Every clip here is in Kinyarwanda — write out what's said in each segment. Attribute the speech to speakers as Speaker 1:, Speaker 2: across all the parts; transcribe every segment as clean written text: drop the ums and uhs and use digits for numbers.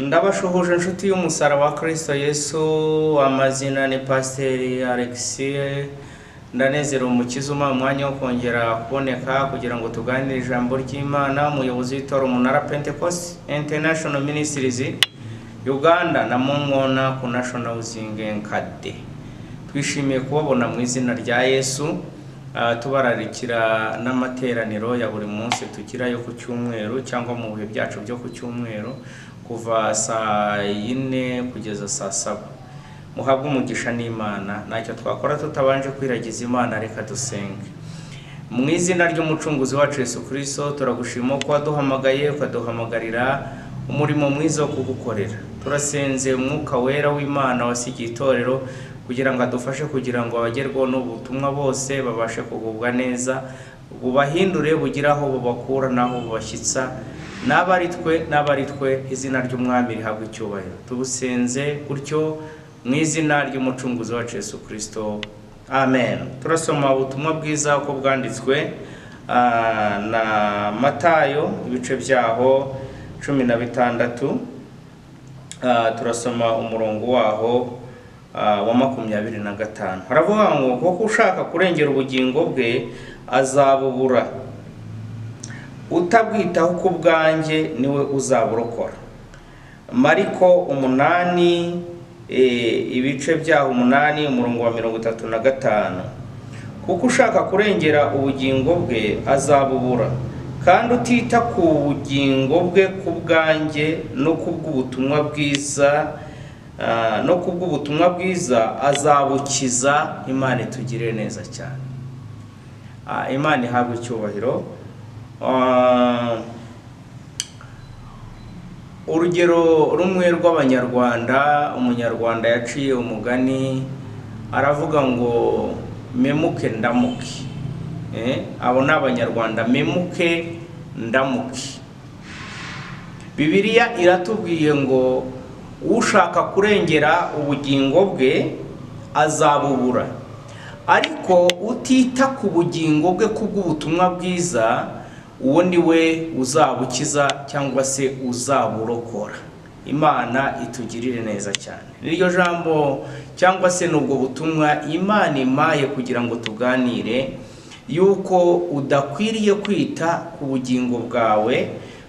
Speaker 1: Ndabashuhuje inshuti y'umusaraba wa Kristo Yesu. Amazina ni Pasiteri Alexis. Ndanezerewe Umukiza umpa umwanya wo kongera kuboneka kugira ngo tuganire ijambo ry'Imana, umuyobozi w'itorero Umunara Pentecost International Ministries Uganda na Mungona ku National Housing Nkade. Twishimiye kubabona mu izina rya Yesu. Tubararikira n'amateraniro ya buri munsi tugira yo ku cyumweru cyangwa mu bihe byacu byo ku cyumweru kuva saa 4 kugeza saa 7. Muhabwe umugisha n'Imana. Ntacyo twakora tutabanje kwiragiza Imana. Reka dusenge. Mu izina ry'Umucunguzi wacu Yesu Kristo, turagushima ko waduhamagaye, ukaduhamagarira umurimo mwiza wo kugukorera. Turasenze Umwuka Wera w'Imana wasigiye itorero kugira ngo adufashe, kugira ngo abagerwaho n'ubutumwa bose babashe kugubwa neza, bubahindure, bugire aho bubakura n'aho bubashyitsa. N'aba ari twe, n'aba ari twe, izina ry'Umwami rihabwa icyubahiro. Tubusenze gutyo mu izina ry'Umucunguzi wacu Yesu Kristo, amen. Turasoma ubutumwa bwiza uko bwanditswe na Matayo, ibice byaho 16. Turasoma umurongo waho wa 25. Haravuga ngo: "Kuko ushaka kurengera ubugingo bwe azabubura, utabwitaho ku bwanjye niwe uzaburokora." Mariko 8, ibice byaho 8, umurongo wa 35: "Kuko ushaka kurengera ubugingo bwe azabubura, kandi utita ku bugingo bwe ku bwanjye no ku bw'ubutumwa bwiza azabukiza." Imana itugirire neza cyane. Imana ihabwe icyubahiro. Urugero rumwe rw'Abanyarwanda, Umunyarwanda yaciye umugani aravuga ngo "Memuke ndamuke". Abo ni Abanyarwanda, "Memuke ndamuke". Bibiliya iratubwiye ngo ushaka kurengera ubugingo bwe azabubura, ariko utita ku bugingo bwe kubw'ubutumwa bwiza, uwo ni we uzabukiza cyangwa se uzaburokora. Imana itugirire neza cyane. N'iryo jambo cyangwa se n'ubwo butumwa Imana impaye kugira ngo tuganire, yuko udakwiriye kwita ku bugingo bwawe,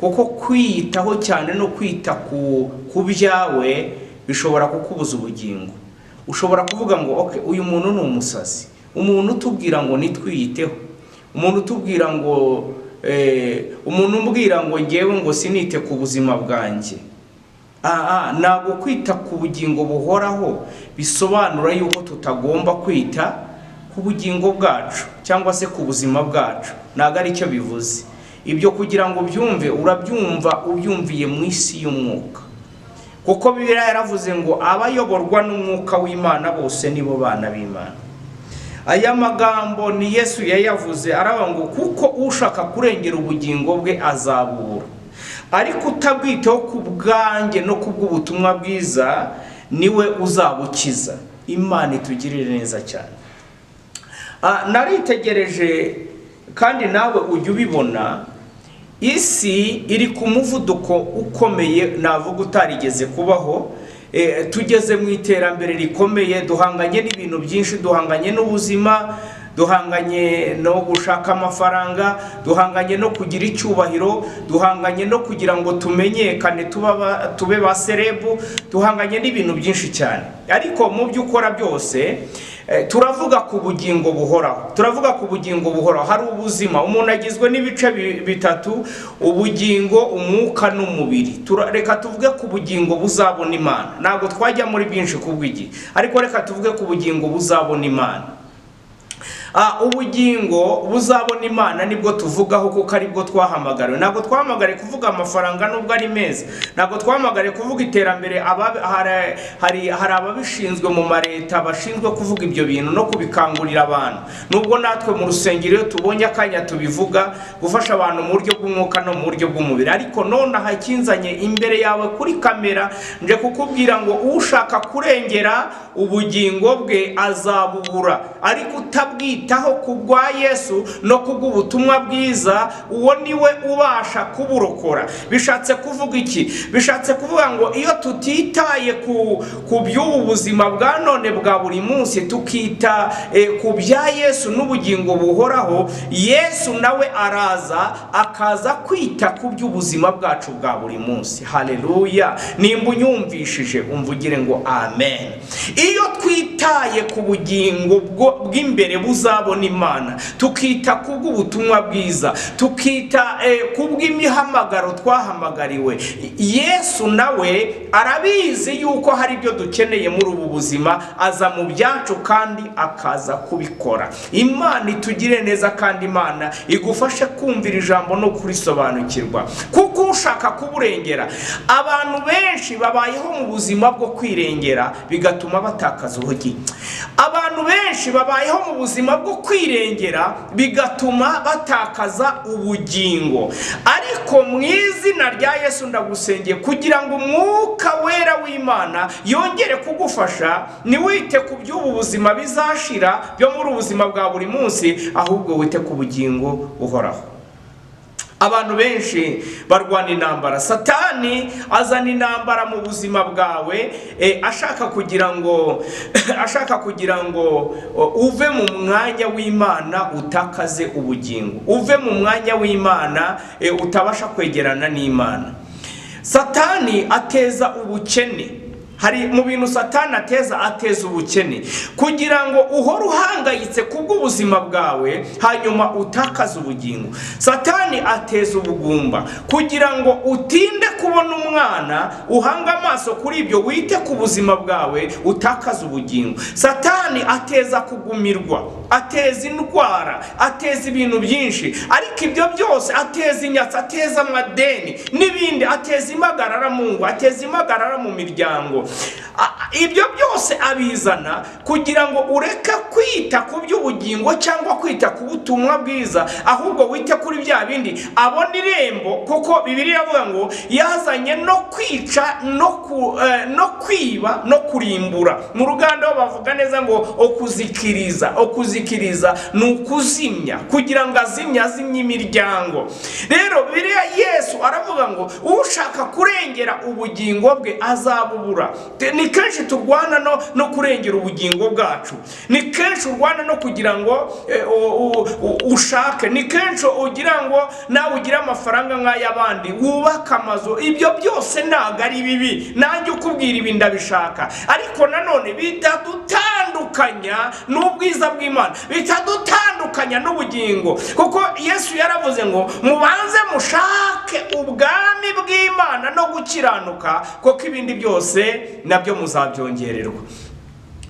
Speaker 1: kuko kwiyitaho cyane no kwita ku byawe bishobora kukubuza ubugingo. Ushobora kuvuga ngo: "Okay, uyu muntu ni umusazi, umuntu utubwira ngo nitwiyiteho, umuntu utubwira ngo umuntu umbwira ngo ngewe ngo sinite ku buzima bwanjye." Ntabwo kwita ku bugingo buhoraho bisobanura yuko tutagomba kwita ku bugingo bwacu cyangwa se ku buzima bwacu. Ntabwo ari cyo bivuze ibyo. Kugira ngo ubyumve, urabyumva ubyumviye mu isi y'umwuka, kuko Bibiliya yaravuze ngo abayoborwa n'Umwuka w'Imana bose nibo bana b'Imana. Aya magambo ni Yesu yayavuze, aravuga ngo: "Kuko ushaka kurengera ubugingo bwe azabubura, ariko utabwitaho ku bwanjye no ku bw'ubutumwa bwiza niwe uzabukiza." Imana itugirire neza cyane. Naritegereje, kandi nawe ujya ubibona, isi iri ku muvuduko ukomeye navuga utarigeze kubaho. Tugeze mu iterambere rikomeye, duhanganye n'ibintu byinshi, duhanganye n'ubuzima, duhanganye no gushaka amafaranga, duhanganye no kugira icyubahiro, duhanganye no kugira ngo tumenyekane, tube ba celeb, duhanganye n'ibintu byinshi cyane. Ariko mu byo ukora byose, turavuga ku bugingo buhoraho. Turavuga ku bugingo buhoraho. Hari ubuzima, umuntu agizwe n'ibice bitatu: ubugingo, umwuka n'umubiri. Reka tuvuge ku bugingo buzabona Imana. Ntabwo twajya muri byinshi kubw'igihe, ariko reka tuvuge ku bugingo buzabona Imana. Ubugingo buzabona Imana nibwo tuvugaho, kuko aribwo twahamagariwe. Ntabwo twahamagariwe kuvuga amafaranga, nubwo ari meza. Ntabwo twahamagariwe kuvuga iterambere. Hari ababishinzwe mu mareta bashinzwe kuvuga ibyo bintu no kubikangurira abantu, nubwo natwe mu rusengero iyo tubonye akanya tubivuga, gufasha abantu mu buryo bw'umwuka no mu buryo bw'umubiri. Ariko nonaha ikinzanye imbere yawe kuri kamera, nje kukubwira ngo ushaka kurengera ubugingo bwe azabubura, ariko utabwitaho utabwitaho ku bwa Yesu no kubw'ubutumwa bwiza, uwo niwe ubasha kuburokora. Bishatse kuvuga iki? Bishatse kuvuga ngo iyo tutitaye ku by'ubu buzima bwa none bwa buri munsi, tukita ku bya Yesu n'ubugingo buhoraho, Yesu nawe araza akaza kwita ku by'ubuzima bwacu bwa buri munsi. Haleluya! Nimba unyumvishije umvugire ngo amen. Iyo twitaye ku bugingo bw'imbere buzabona Imana, tukita ku bw'ubutumwa bwiza, tukita ku bw'imihamagaro twahamagariwe, Yesu nawe arabizi yuko hari ibyo dukeneye muri ubu buzima, aza mu byacu kandi akaza kubikora. Imana itugire neza, kandi Imana igufashe kumvira ijambo no kurisobanukirwa, kuko ushaka kuburengera. Abantu benshi babayeho mu buzima bwo kwirengera, bigatuma batakaza ubugingo. Abantu benshi babayeho mu buzima bwo kwirengera, bigatuma batakaza ubugingo. Ariko mu izina rya Yesu ndagusengeye kugira ngo Umwuka Wera w'Imana yongere kugufasha, ntiwite ku by'ubu buzima bizashira byo muri ubuzima bwa buri munsi, ahubwo wite ku bugingo buhoraho. Abantu benshi barwana intambara. Satani azana intambara mu buzima bwawe, ashaka kugira ngo uve mu mwanya w'Imana, utakaze ubugingo, uve mu mwanya w'Imana, utabasha kwegerana n'Imana. Satani ateza ubukene. Hari mu bintu Satani ateza, ateza ubukene kugira ngo uhore uhangayitse kubw'ubuzima bwawe, hanyuma utakaze ubugingo. Satani ateza ubugumba kugira ngo utinde kubona umwana, uhange amaso kuri ibyo, wite ku buzima bwawe, utakaze ubugingo. Satani ateza kugumirwa, ateza indwara, ateza ibintu byinshi, ariko ibyo byose, ateza inyatsi, ateza amadeni n'ibindi, ateza impagarara mu ngo, ateza impagarara mu miryango. Ibyo byose abizana kugira ngo ureke kwita ku by'ubugingo cyangwa kwita ku butumwa bwiza, ahubwo wite kuri bya bindi. Abona irembo, kuko Bibiliya iravuga ngo yazanye no kwica no kwiba no kurimbura. Mu ruganda ho bavuga neza ngo okuzikiriza. Okuzikiriza ni ukuzimya, kugira ngo azimye, azimye imiryango. Rero Bibiliya, Yesu aravuga ngo ushaka kurengera ubugingo bwe azabubura. Ni kenshi turwana no kurengera ubugingo bwacu, ni kenshi urwana no kugira ngo ushake, ni kenshi ugira ngo nawe ugire amafaranga nk'ay'abandi, wubake amazu. Ibyo byose ntabwo ari bibi, nanjye ukubwira ibi ndabishaka, ariko nanone bitadutandukanya n'ubwiza bw'Imana, bitadutandukanya n'ubugingo, kuko Yesu yaravuze ngo mubanze mushake ubwami bw'Imana no gukiranuka, kuko ibindi byose nabyo muzabyongererwa.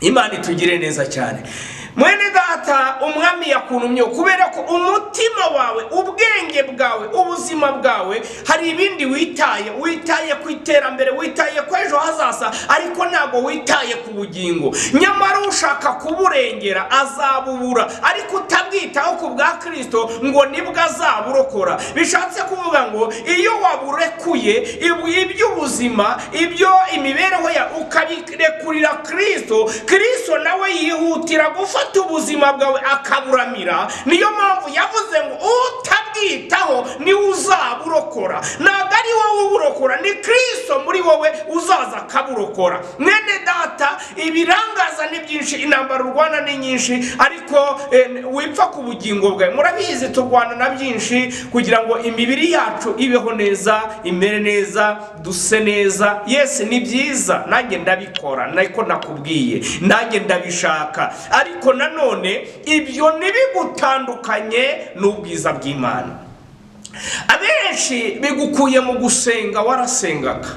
Speaker 1: Imana itugire neza cyane. Mwene data, Umwami yakuntumye kubera ko umutima wawe, ubwenge bwawe, ubuzima bwawe, hari ibindi witaye. Witaye ku iterambere, witaye ku ejo hazaza, ariko ntabwo witaye ku bugingo. Nyamara ushaka kuburengera azabubura, ariko utabwitaho ku bwa Kirisito ngo nibwo azaburokora. Bishatse kuvuga ngo iyo waburekuye iby'ubuzima, ibyo imibereho ya, ukabirekurira Kirisito, Kirisito nawe yihutira gufata ubuzima bwawe akaburamira. Niyo mpamvu yavuze ngo utabwitaho niwe uzaburokora. Ntabwo ari wowe uburokora, ni Kirisito muri wowe uzaza akaburokora. Mwene data, ibirangaza ni byinshi, intambara urwana ni nyinshi, ariko wipfa ku bugingo bwawe. Murabizi, turwana na byinshi kugira ngo imibiri yacu ibeho neza, imere neza, duse neza. Yes, ni byiza, nanjye ndabikora, niko nakubwiye, nanjye ndabishaka, ariko nanone ibyo ntibigutandukanye n'ubwiza bw'Imana. Abenshi bigukuye mu gusenga. Warasengaga,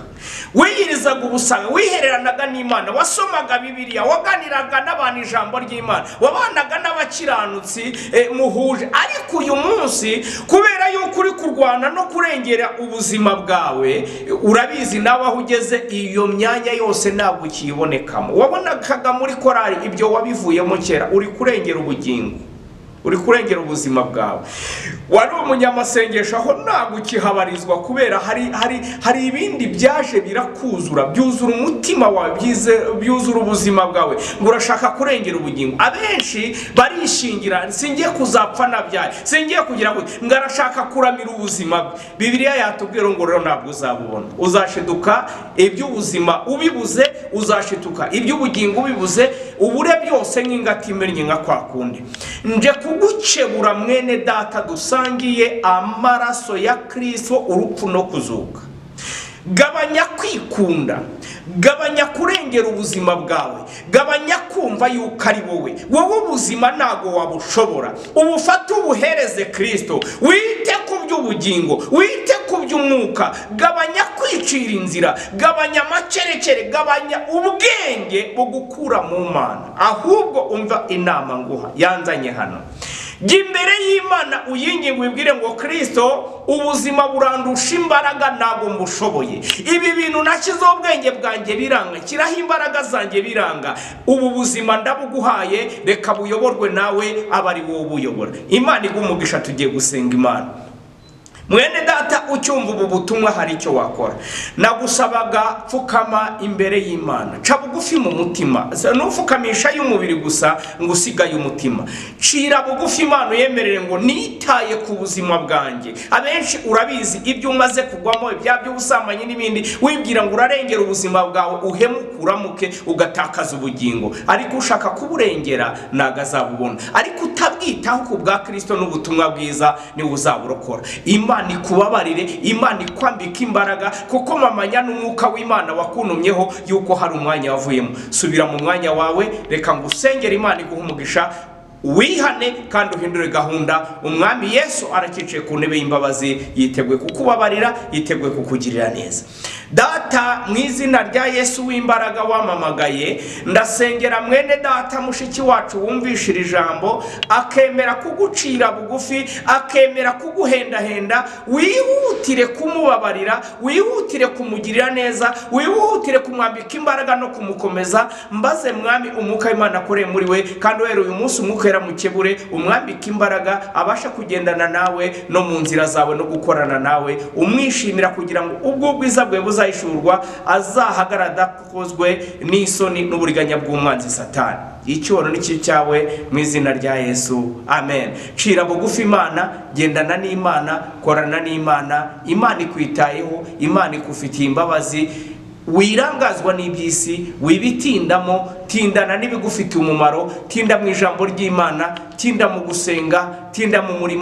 Speaker 1: wiyirizaga ubusanga, wihereranaga n'Imana, wasomaga Bibiliya, waganiraga n'abantu ijambo ry'Imana, wabanaga n'abakiranutsi muhuje, ariko uyu munsi kubera yuko uri kurwana no kurengera ubuzima bwawe, urabizi nawe aho ugeze, iyo myanya yose ntabwo ukiyibonekamo. Wabonaga muri korali, ibyo wabivuyemo kera, uri kurengera ubugingo. Uri kurengera ubuzima bwawe. Wari umunyamasengesho, aho ntabwo ukihabarizwa, kubera hari ibindi byaje birakuzura, byuzura umutima wawe, byuzura ubuzima bwawe, ngo urashaka kurengera ubugingo. Abenshi barishingira: "Singiye kuzapfa nabyaye, singiye kugira ngo", ngo arashaka kuramira ubuzima bwe. Bibiliya yatubwira ngo rero ntabwo uzabubona. Uzashiduka iby'ubuzima ubibuze, uzashituka iby'ubugingo ubibuze, ubure byose nk'ingata imennye, nka kwa kundi. Nje kugukebura, mwene data dusangiye amaraso ya Kirisito, urupfu no kuzuka. Gabanya kwikunda, gabanya kurengera ubuzima bwawe, gabanya kumva yuko ari wowe. Wowe ubuzima ntabwo wabushobora. Ubufate ubuhereze Kirisito, wite ku by'ubugingo, wite ku by'umwuka. Gabanya kwicira inzira, gabanya amakerekere, gabanya ubwenge bugukura mu Mana. Ahubwo umva inama nguha yanzanye hano: jya imbere y'Imana, uyinginge, wibwire ngo: "Kirisito, ubuzima burandusha imbaraga, ntabwo mbushoboye. Ibi bintu nashyizeho ubwenge bwanjye biranga, nshyiraho imbaraga zanjye biranga. Ubu buzima ndabuguhaye, reka buyoborwe nawe, aba ari wowe ubuyobora." Imana iguha umugisha. Tugiye gusenga Imana. Mwene data ucyumva ubu butumwa, hari icyo wakora. Nagusabaga pfukama imbere y'Imana, ca bugufi mu mutima. Ntupfukamisha y'umubiri gusa ngo usigaye umutima. Cira bugufi Imana, uyemerere ngo: "Nitaye ku buzima bwanjye." Abenshi urabizi ibyo umaze kugwamo, ibya by'ubusambanyi n'ibindi, wibwira ngo urarengera ubuzima bwawe, uhemuke, uramuke, ugatakaza ubugingo. Ariko ushaka kuburengera ntabwo azabubona, ariko utabwitaho ku bwa Kirisito n'ubutumwa bwiza niwe uzaburokora. Imana ikubabarire, Imana ikwambika imbaraga, kuko mamanya n'umwuka w'Imana wakunumyeho yuko hari umwanya wavuyemo. Subira mu mwanya wawe, reka ngusengere. Imana iguhe umugisha. Wihane kandi uhindure gahunda. Umwami Yesu arakicaye ku ntebe y'imbabazi, yiteguye kukubabarira, yiteguye kukugirira neza. Data, mu izina rya Yesu w'imbaraga wamamagaye, ndasengera mwene data, mushiki wacu wumvishira ijambo, akemera kugucira bugufi, akemera kuguhendahenda. Wihutire kumubabarira, wihutire kumugirira neza, wihutire kumwambika imbaraga no kumukomeza. Mbaze, Mwami, umwuka w'Imana akoreye muri we, kandi uhereye uyu munsi umwuka wera mukebure, umwambike imbaraga, abashe kugendana nawe no mu nzira zawe no gukorana nawe umwishimira, kugira ngo ubwo ubwiza bwawe buzahishurwa azahagarara adakozwe n'isoni n'uburiganya bw'umwanzi Satani. Icyubahiro ni cyawe, mu izina rya Yesu, amen. Cira bugufi Imana, gendana n'Imana, korana n'Imana. Imana ikwitayeho, Imana ikufitiye imbabazi. Wirangazwa n'iby'isi, wibitindamo, tindana n'ibigufitiye umumaro, tinda mu ijambo ry'Imana, tinda mu gusenga, tinda mu murimo.